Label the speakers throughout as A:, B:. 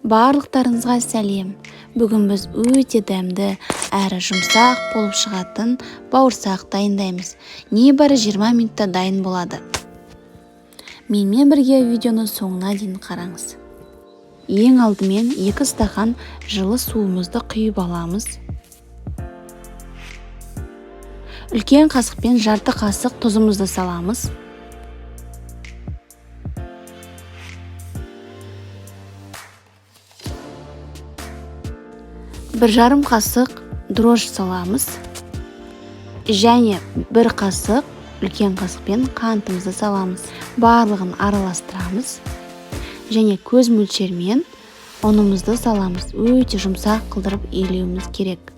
A: Барлықтарыңызға сәлем. Бүгін біз өте дәмді әрі жұмсақ болып шығатын бауырсақ дайындаймыз. Небәрі 20 минутта дайын болады. Менімен бірге видеоны соңына дейін қараңыз. Ең алдымен 2 стақан жылы суымызды құйып аламыз. Үлкен қасықпен жарты қасық тұзымызды саламыз. Бір жарым қасық дрожж саламыз. Және бір қасық үлкен қасықпен қантымызды саламыз. Барлығын араластырамыз. Және көз мөлшерімен ұнымызды саламыз. Өте жұмсақ қылдырып илеуіміз керек.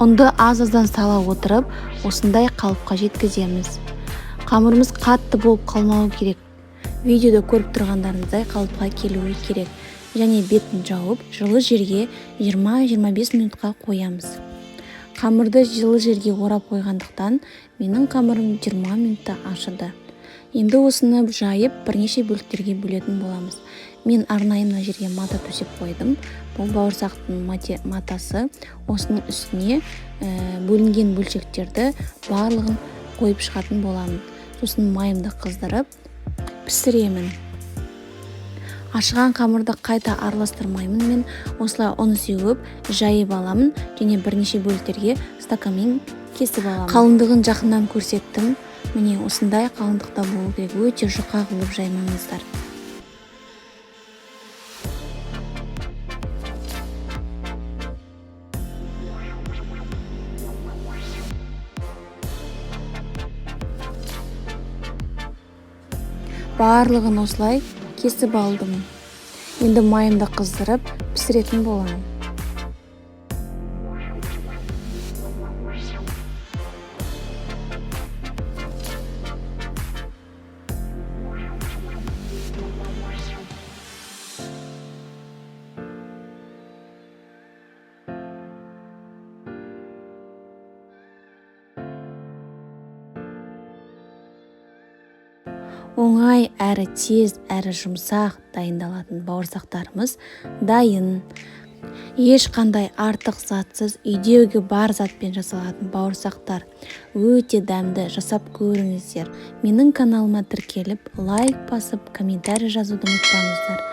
A: Ұнды аз-аздан сала отырып, осындай қалыпқа жеткіземіз. Қамырымыз қатты болып қалмауы керек. Видеода көріп тұрғандарыңыздай қалыпқа келуі керек. Және бетін жауып, жылы жерге 20-25 минутқа қоямыз. Қамырды жылы жерге орап қойғандықтан, менің қамырым 20 минутта ашыды. Енді осыны жайып, бірнеше бөліктерге бөлетін боламыз. Мен арнайы мына жерге мата төсеп қойдым. Бұл бауырсақтың матасы. Осының үстіне бөлінген бөлшектерді барлығын қойып шығатын боламын. Сосын майымды қыздырып пісіремін. Ашыған қамырды қайта араластырмаймын мен. Осылай ұн сеуіп, жайып аламын және бірнеше бөліктерге стаканмен кесіп аламын. Қалыңдығын жақыннан көрсеттім. Міне осындай қалыңдықта болу керек. Өте жұқа қылып жаймаңыздар. Барлығын осылай кесіп алдым. Енді майымды қыздырып пісіретін боламын. Оңай, әрі тез, әрі жұмсақ дайындалатын бауырсақтарымыз дайын. Ешқандай артық затсыз, үйдегі бар затпен жасалатын бауырсақтар өте дәмді, жасап көріңіздер. Менің каналыма тіркеліп, лайк басып, комментарий жазуды ұмытпаңыздар.